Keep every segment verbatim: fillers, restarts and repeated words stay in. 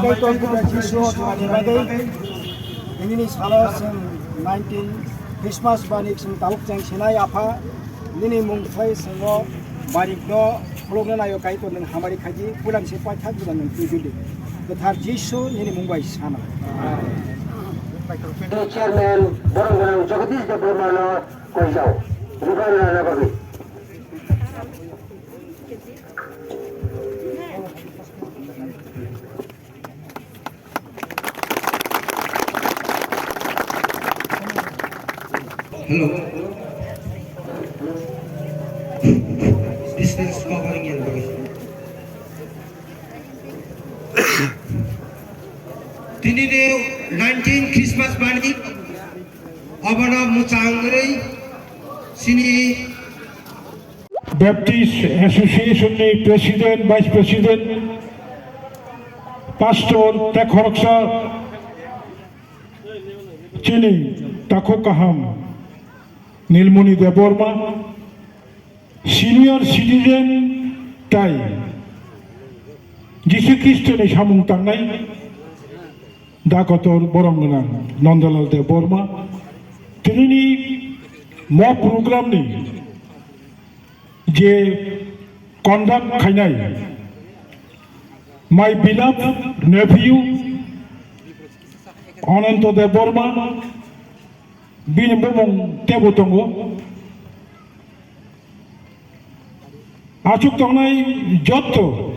Jisu thani bagwi nini salo chwng nineteen Christmas bani chwng tabuk chwng sinai apha nini mung thai chwngo marikno khulukna naio Kaitor nwng hamari khaidi puilang se paithak juda nwng tubidi kwthar Jisu nini mung bai sana. Chairman borok gwnang Jagadish Debbarmano koijao. Bubagra rana bagwi. Hello. Distance covering and bagwi. Tini de nineteen Christmas bani obono mwchang rwi sini Baptist Association ni President, Vice President, Pastor, tei khoroksa chini takhuk kaham Nilmoni Debbarma, senior citizen tai Jisu Khristo ni samung tangnai dakotor borom gwnang Nandalal Debbarma, tini ni mo program ni je conduct khainai, my beloved nephew Ananto Debbarma, bini bumung tebo tongo. Achuk tongnai jotto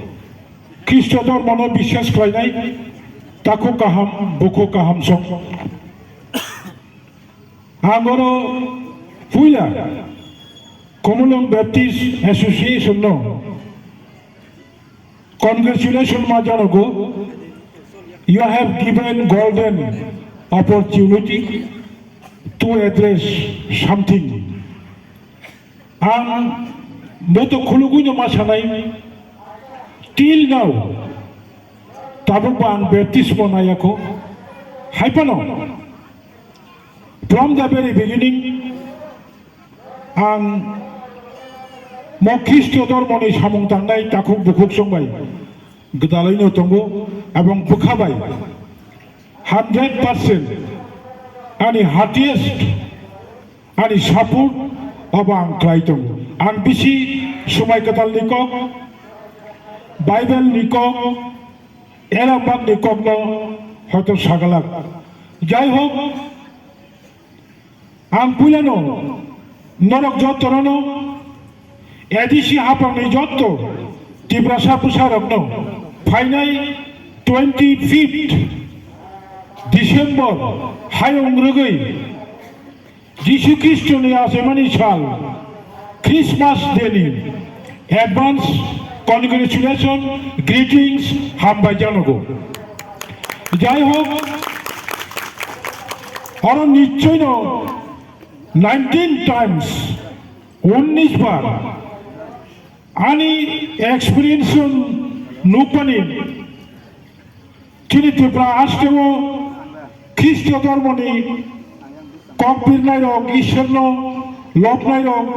Khristo dhormono biswas khlainai takhuk kaham, bukhuk kaham song. Ang oro puila Khumulwng Baptist Association no congratulation ma janogo. You have given golden opportunity to address something. Ang boto khulugwino ma sanai, till now tabukbo ang baptismo nayakho. Haiphano from the very beginning ang mo Khristo dhormoni samung tangnai takhuk bukhuk songbai gwdalwino tongo ebong bwkha bai hundred percent ani heartiest ani support obo ang khlai tongo. Ang bisi Swmai Kwtalni kok, Bible ni kok, Erambakni kokno hoito sagalak. Jai hok, ang puilano norok jotono A D C haphangni jotto Tiprasa bwsarokno phainai twenty fifth December hayung rwgwi Jisu Khristoni achaimani sal Christmas Day ni advance congratulation, greetings, hambai janogo. Jai hok, oro nischoi no nineteen times, unnish bar, ani experience nukmani chini Tripura hasteo Khristo dhormoni kok birnai rok, Ishorno lobnai rok,